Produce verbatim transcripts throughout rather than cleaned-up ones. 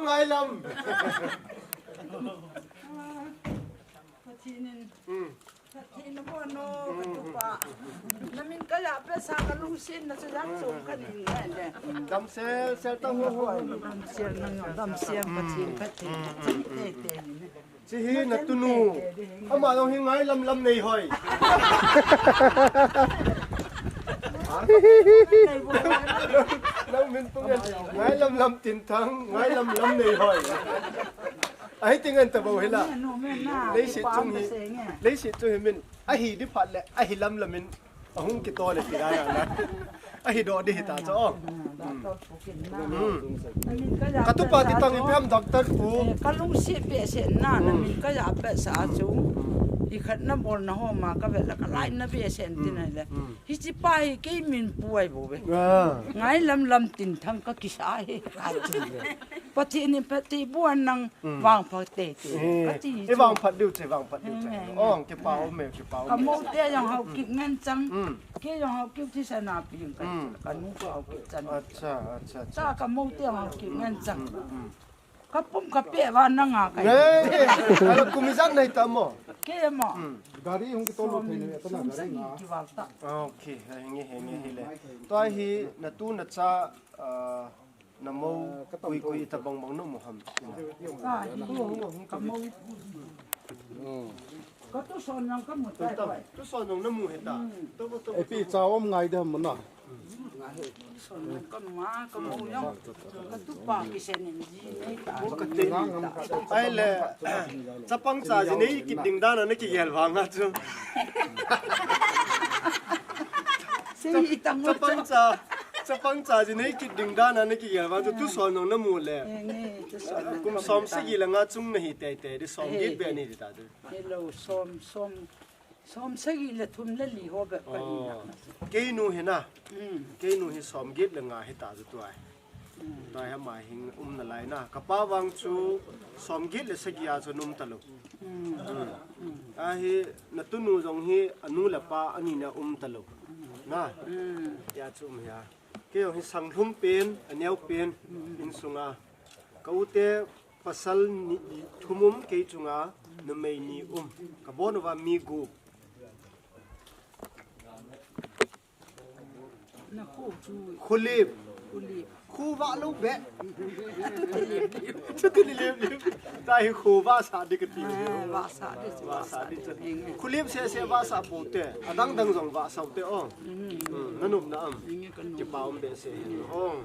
Ngai lam. Pathen in. Hmm. Pathen in nabon o, katupa. Namin kayapeh sa kalungsetna chu jat chom kahin ngai le. Damsel sel ta ho ho. Damsel nang, damsel Pathen, Pathen. Tete. Hiche hi natunu. Ama jong hi Ngailamlam Neihoi. Nang min tung yan. Ngailamlam Tinthang, Ngailamlam Neihoi. Ahi ti ngen tabou hi la. Leiset chung hi. Leiset chung hi min. Ahi di phat le, ahi lamlam in. Ahung kitoh le ti dan a na. Ahi doh di hita chu. Hmm. Katupa ti tang ipi ham doctor pu. Eh, kalungset behseh na, namin kayapeh sa chu. Ikhat nabolna ho ma kavet le kalainat behseh in tin ahile. Hiche pa hi kei min pu ahi bou ve. Ngailamlam Tinthang kakisa hi. Pathen in phatthei boh in nang vangphat teitei. Kati chu. Vangphat diu che, vangphat diu che. Ong, kipa um e, kipa um e. Kamou te jong Haokip ngen chang. Kei jong Haokip thisan a pi ka, kanu ka Haokip chan. Acha, acha, acha. Cha kamou te jong Haokip ngen chang. Kapum kapeh va nanga kai. Ala kum ijat nei ta mo. Kei mo. Gari hung kitol thei nei ta na gari na. Kival ta. Okay, henge, henge, hile. Tua hi natu nacha, ah, namou kui kui itabang bang namu ham. Ka hi, kamou. Katuson jong kamu tai. Tuson jong namu hita. Epi cha um ngai de ham na. Tuson jong kamu a, kamou jong. Katupa kisenin ji nei ta. Ahile, chapang cha ji nei kit ding dan a nakigel vang a chu. Chapang cha, chapang cha ji nei kit ding dan a nakigel vang chu tuson jong namu le. Kum som sagi le nga chung nahi teitei di, som get beh nahi di ta chu. Hello, som, som, som sagi le thum le li ho bep kahi na. Keinu hi na. Keinu hi som get le nga hita chu tua. Tua hi ama hin um nalai na. Kapa vang chu som get le sagi a chu um talou. Ahi natunu jong hi anu le apa ani na um talou. Na. Tia chu um hia. Kei jong hi sanglhum pen, aneo pen, insunga. Ka u te pasal ni, thum um kei chunga, numei ni um. Ka bon uva mi gup. Khulip. Khulip. Khu vah lou beh. Chuti lilip lip. Tahi khu vah sah di kati. Vah sah di. Vah sah di chu. Khulip seh seh vah sah pou te. Adang dang jong vah sah te o. Hmm, na nop na am. Kipa um behseh hen. Hong.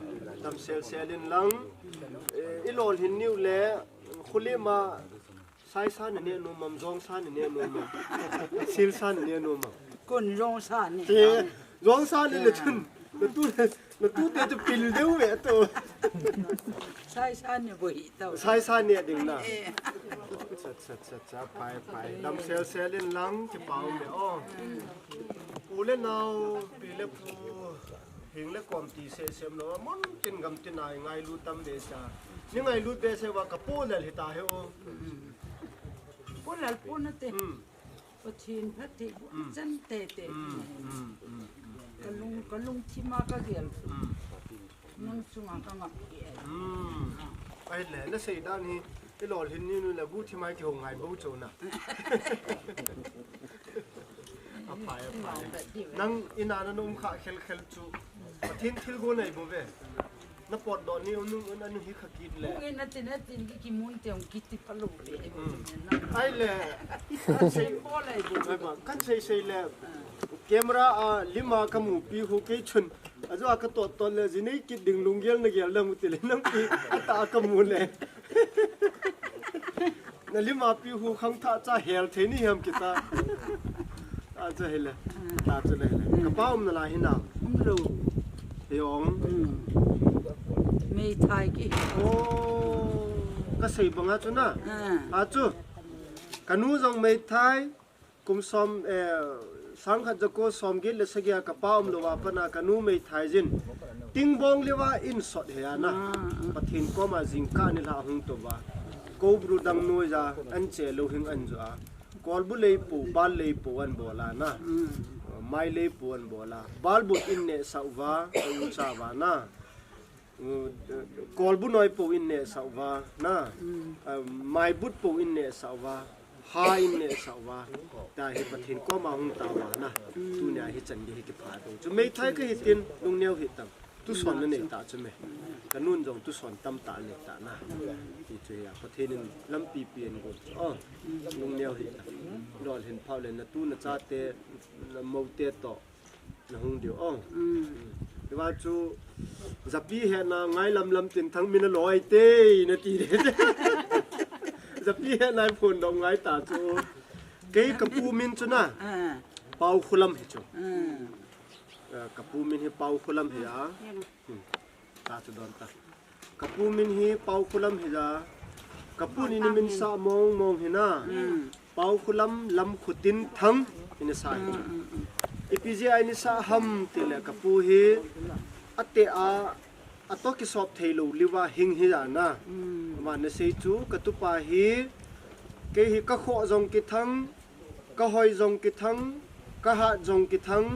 Damsel sel in lang. Eh, i lolhin niu le. Khulip ma. Sai sa nane nom am, jong sa nane nom am. Sil sa nane nom am. Kon jong sa ne. Te, jong sa ne le chun. Natu, natu te chu pil deu ve to. Sai sa ne bou hi to. Sai sa ne ding na. Eh. Cha, cha, cha, cha, phai, phai. Damsel sel in lang, kipa um e o. U le nao, pi le pu. Hing le kom ti seh sem lou, mun tin gam tin a i ngailut tam behseh a. Ni ngailut behseh uva ka pu lel hita hi o. Pu lel pu nate. Hmm. Pathen phatthei boh chan teitei. Hmm, hmm, hmm, hmm. Ka lung, ka lungthim a ka gel. Hmm. Nang chunga ka ngap e. Hmm. Ahile, na sei dan hi, i lolhin niu le guhthim a i kihou ngai bou chu na. Aphai, aphai. Nang in a na um kha khel khel chu. Pathen thilgon ahi bou ve. Na potdoh ni um nung un anu hi kha kit le. Ung in a tin a tin ki kimun te ung kiti phalou ve. Hmm. Ahile. Kan sei, kan sei sei le. Camera a lim a ka mupi hu kei chun. Ajou a ka tot tot le, ji nei kit ding lunggel na gel dam u ti le, nang pi, ata ka mu le. Na lim a pi hu khangthah cha hel thei ni ham kita. Acha hile. Ta chu le hile. Ka pa um nalai hi na. Um lou. He ong. Hmm. Meithai ki. Oh. Ka sei banga chu na. Ah. Achu. Ka nu jong meithai. Kum som, eh, sangkhat jako somget le sagi a ka pa umlou a pat a ka nu meithai jin. Tingbong leuva in sot he a na. Ah, ah. Pathen koma jingkah nilhah hung tou va. Kobru dang noiya an che lou hing an jo a. Kolbu leipu, bal leipu an bol a na. Mm. Mai leipu an bol a. Balbut in nehsah uva, ka ucha uva na. Uh, kolbu noi po in neh sah uva, na. Uh, maibut po in neh sah uva, ha in neh sah uva. Tia hi Pathen koma hung tao uva, na. Tunia hichan gei hi kipha ding. Chu meithai kahi tin, lungneo hih tan. Tuson nanei ta chu me. Kanun jong tuson tamtah anei ta na. Ti chu hi a, Pathen in lampi pi in gon chu. Oh, lungneo hih tan. Lolhin phau le natu nachate, namoute toh nahung diu. Oh. Hiva chu japi hena ngai lam lam tin thang min aloi te nati de. Japi hena phondoh ngai ta chu. Kei kapu min chu na. Ah. Paokholam hi chu. Ah. Eh, kapu min hi Paokholam hi a. Hmm. Ta chu don ta. Kapu min hi Paokholam hi a. Kapun ini min sah mong mong hi na. Hmm. Paokholam Lamkhotinthang ini sa hi. Hmm, hmm, hmm. Ipi jeh a ini sah ham tile kapu hi ate a, atoh kisop thei lou liva hing hi a na. Hmm. Ama nasei chu katupa hi kei hi kakhoh jong kithang, kahoi jong kithang, kahat jong kithang,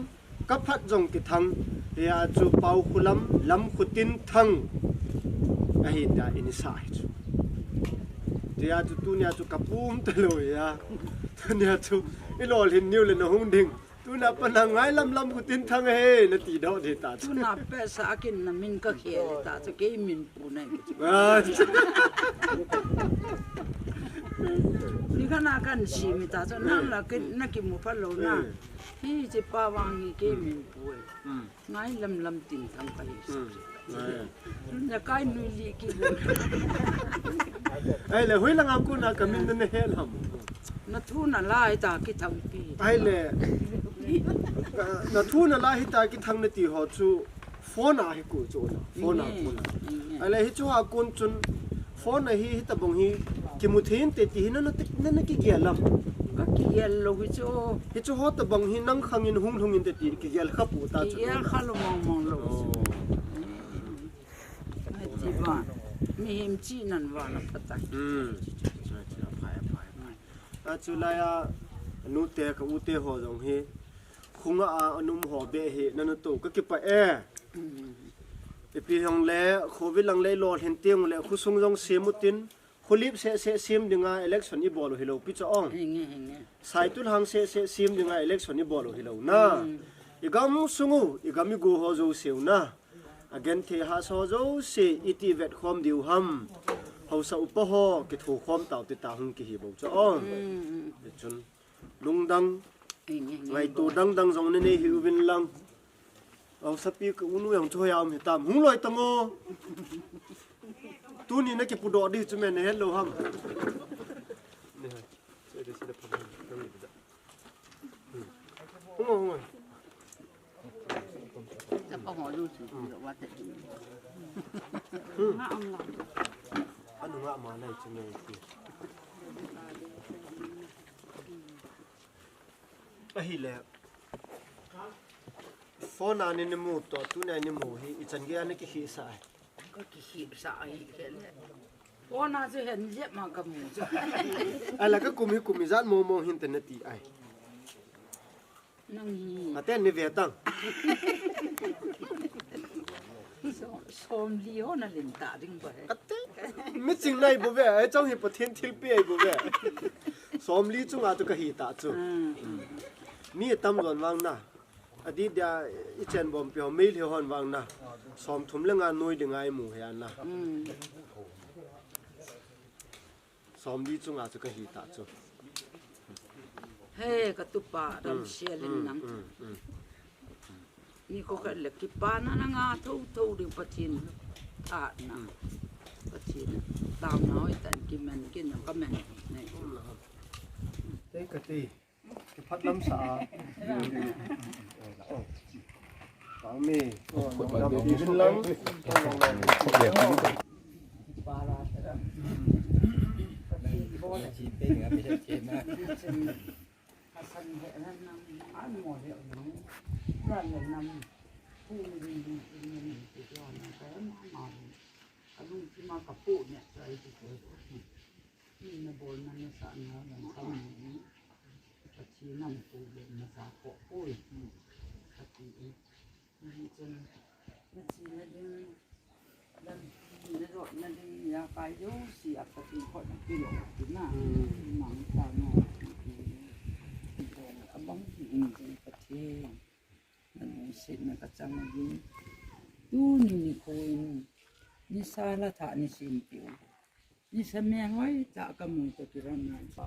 kaphat jong kithang. Hia chu Paokholam Lamkhotinthang ahi tia ini sa hi chu. Tia chu tunia chu kapu um talou hia. Tunia chu ilolhin niu le nahung ding. Tuna pat na ngai lam Lamkhotinthang he nati doh di ta chu. Tuna pehsa akin namin kakhel ta chu kei min pu nai. Ah. Nikhat na kahin sim ta chu nang la kin nakimu phalou na. Hmm. Hiche pa vang hi kei min pu e. Hmm. Ngai lam Lamtinthang kahi. Hmm. Ngai. Nakai nui li kibol. Ahile, hoilanga kona kamin nana het ham? Nathu nala hita kithang pi. Ahile, nathu nala hita kithang nati ho chu phone a hi ko chu na. Phone a ko na. Ahile, hichu a kon chun phone a hi, hitabang hi kimu thei inte ti hi nana, nana kigel lam? Kakigel lou hichu. Hichu ho tabang hi nang khang in hung lhung inte ti kigel kha pu ta chu. Kigel kha lou mong mong lou. Oh. Ai, ti ba, mihem chihnan vang apha tai. Hmm. Aphai, aphai, aphai. Achulai a, nute ka ute ho jong hi, khunga a, anum ho be hi, nana tou kakipah e. Hmm. Ipi hung le, Covid lang le, lolhin teng le, khosung jong sem utin, Kholep seh seh sem dinga election ibol u hilou pi chu ong. Henge, henge. Saitul hang seh seh sem dinga election ibol u hilou na. Hmm. Igam sung u, igam igo ho jouse u na. Agenthei hahsa ho jouse iti vetkhom diu ham. Haosa upa ho kithokhom tau ti ta hung kihi bou chu ong. Hmm, hmm. Chun. Lungdang. Ngaito dang dang jong nanei hih uvin lang. Haosapi ka unu jong chu hoiya um hitam. Hung loi tang o. Tuni nakipudoh di chu me nahet lou ham. Hung o, hung o. Chapa ho lu chu, hmm, wa te chu. Hmm. Nga am la. Anu nga ma nai chu ngai ti. Ahile. Phone a ni, ni mu to, tuni ni mu hi, ichan gei a ni kikhisa ai. Ka kikhisa ai, kele. Phone a chu hen jep ma kamu chu. Ala ka kum hi kum ijat mo mo hin te nati ai. Nang hi. Aten ni ve tang. So, somli ho nalim ta ding ba he. Ate. Mi ching nai bou ve, ai chong hi Pathen thilpi ai bou ve. Somli chunga chu kahi ta chu. Hmm. Mi tam jon vang na. Adih dia ichen bompi ho, Meitei hon vang na. Somthum le nga noi dinga imu hi ana. Hmm. Somli chunga chu kahi ta chu. He, katupa, damsel in nang. Mm, mm, mm. Ni ko khat le kipana nanga tho tho ding Pathen. Tha na. Mm. Pathen. Taona hoi tan kimen kin na kamen. Nei. Te kati. Kiphat lam sa a. Pang mi. Lam ti bin lam. Hasan he ran nam, an mo he nam, ran le nam, pu ni ding ding pu ni ding pu ni ding pu ni ding. Alung ki ma kapu ni sa i ti ko. Ni na bol na na sa na na sa ni. Ka chi nam pu le na sa ko pu. Ka ti e. Ni chun na chi na ding. Nadotna ding a kai jouse a Pathen khut a pilou kit na. Mangcha na. Abang hi in jing Pathen. Nalungsetna kachang uvin. Tuni nikho in. Nisa la tha nisim piu. Nisa meng hoitah kamu toh kiron nai pa.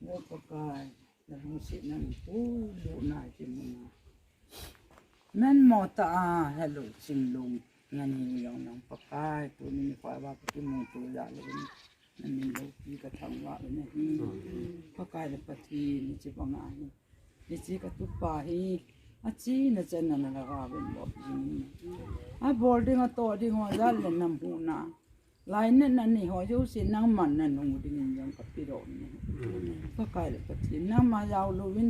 O Pakai, nalungsetna in tulu nai kimu na. Menmo tah a, hello, chinglung. Ngan hi jong nang Pakai, tuni nikho a kakimuto jeh le. Namin loupi kathangvah le nahi. Pakai le Pathen, hiche banga hi. Hiche katupa hi, achena chana nalhagao in bol jing. Abol ding atoh ding ho jal le namu na. Lainatna nei ho jouse nangman nanu dingin jong kapilou ne. Pakai le Pathen nangma jao louvin,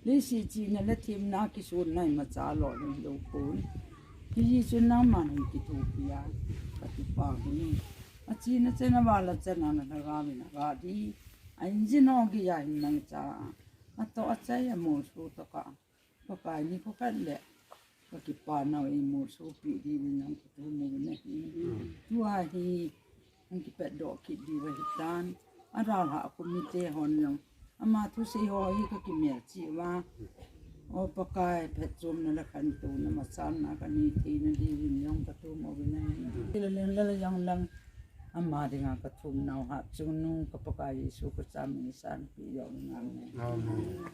leiset chihna le themna kisonna imacha lolhing lou pon. Hijeh chun nangman hin kithopi a, katupa hi. Achena chana val a chana nalhagao in aga di. A engine ho geiya hin mangcha. Atoh achai amolso tokah. Pakai nikho khat le. Kakipa nau eimolsopi diuvin nang kithum uvin ahi. Tua hi. Nang kipatdoh kit diu ahitan. Adalhah committee hon jong. Ama thusei ho hi kakimelchih uva. O Pakai phatchomna le khantouna machalna kanei theina diuvin jong kathum uvin ahi. Lale lale jong lang. Ama dinga kathum nau hatchungnung ka Pakai Jesu Christa min in sanpeh uvin amen. Amen.